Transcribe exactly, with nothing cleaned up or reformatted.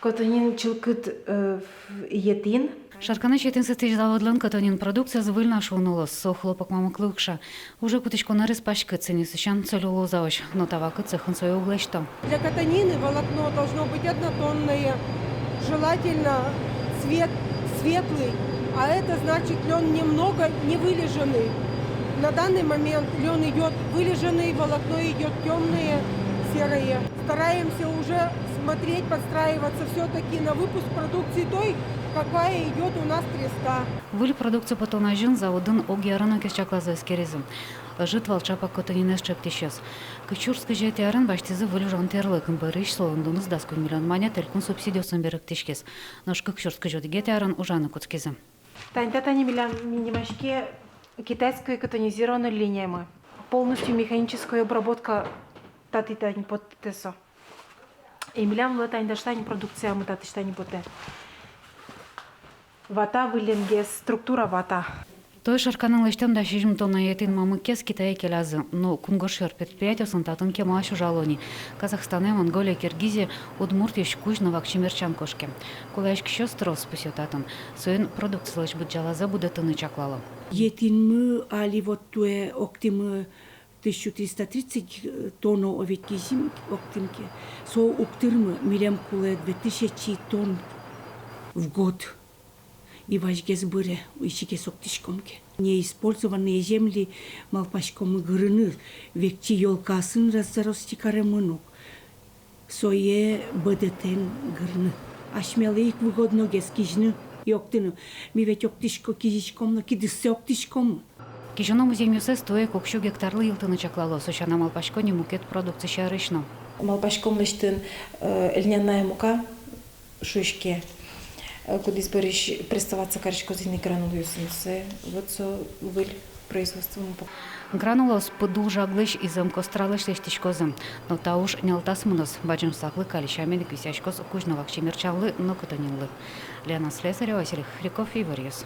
Котонин чылкыт, э, етӥн. Шарканысь етӥн сэтысь заводлэн котонин продукциез выль на шуыны луоз, со хлопок мамыклы укша. Уже кутӥськон ӧрез паськыт, синйысысен целлюлозаозь, но та вакытэ цехын сое уг лэсьто. Для котонины волокно должно быть однотонное, желательно цвет светлый, а это значит, лён немного не вылежанный. На данный момент лён идёт вылежанный, волокно идёт тёмное, серое. Стараемся уже смотреть, подстраиваться всё-таки на выпуск продукции той, какая идёт у нас треска. Выль продукция потон азьын заводын огъяроно ке чаклазы, эскеризы. Ӧжыт вал ӵапак котонинэз ӵектӥсьёс. Кык сюрс кызетӥ арын басьтӥзы выль ужан тӥрлык, бӧрысь солэн дуныз дас куинь миллион манет элькун субсидиосын берыктӥськиз. Нош кык сюрс кызетӥ арын ужаны кутскизы. Тани та, тани милям нимаське китайской котонизированной линиямы. Полностью механической обработка татӥ тани потэ со. И милям луэ тани таӵе тани продукциямы татысь тани потэ. Вата выллемгес, структура вата. Туэ Шарканын лэсьтэм дас сизьым тонна етӥн мамыкез Китае келязы, но кунгож сьӧр предприятиосын татын кемалась ужало ни. Казахстанэ, Монголие, Киргизие, Удмуртиысь кузь но вакчи мерчан кошке. Кулэяськисьёс трос, пусъё татын. Соин продукцилэсь быдӟалазэ будэтыны чаклало. Етӥнмы али вот туэ октӥмы тысячу триста тридцать тонн, о, ведь кизим октӥм ке. Со уг тырмы, милем кулэ две тысячи тонн в год. И вазьгес быре, ичигес октӥськом ке. Неиспользованные земли, малпаськом, гырыны, векчи ёлкаосын раз-, зарасти каремын ук. Сое быдэтэн гырыны. Асьмелы ик выгодногес кизьыны и октыны. Ми ведь октӥсько, кизиськом но, кидыссэ октӥськом. Кизёно музъемъёсыз туэ ик уксё гектарлы йылтыны чаклало, со сяна малпасько ни мукет продукция сярысь но. Малпаськом лэсьтыны, э, льняная мука шуиське, э, кудӥз бӧрысь прессоваться кариськоз ини гранулъёсын, сое, вот со выль производствомы. Гранулаос пыдул жаглэсь, изэм костралэсь лэсьтӥськозы. Но та уж нялтас мыноз, бадӟым саклык али сямен ик висъяськоз кузь но вакчи мерчанлы но котонинлы. Лена Слесарева, Василий Хряков, «Иворъёс».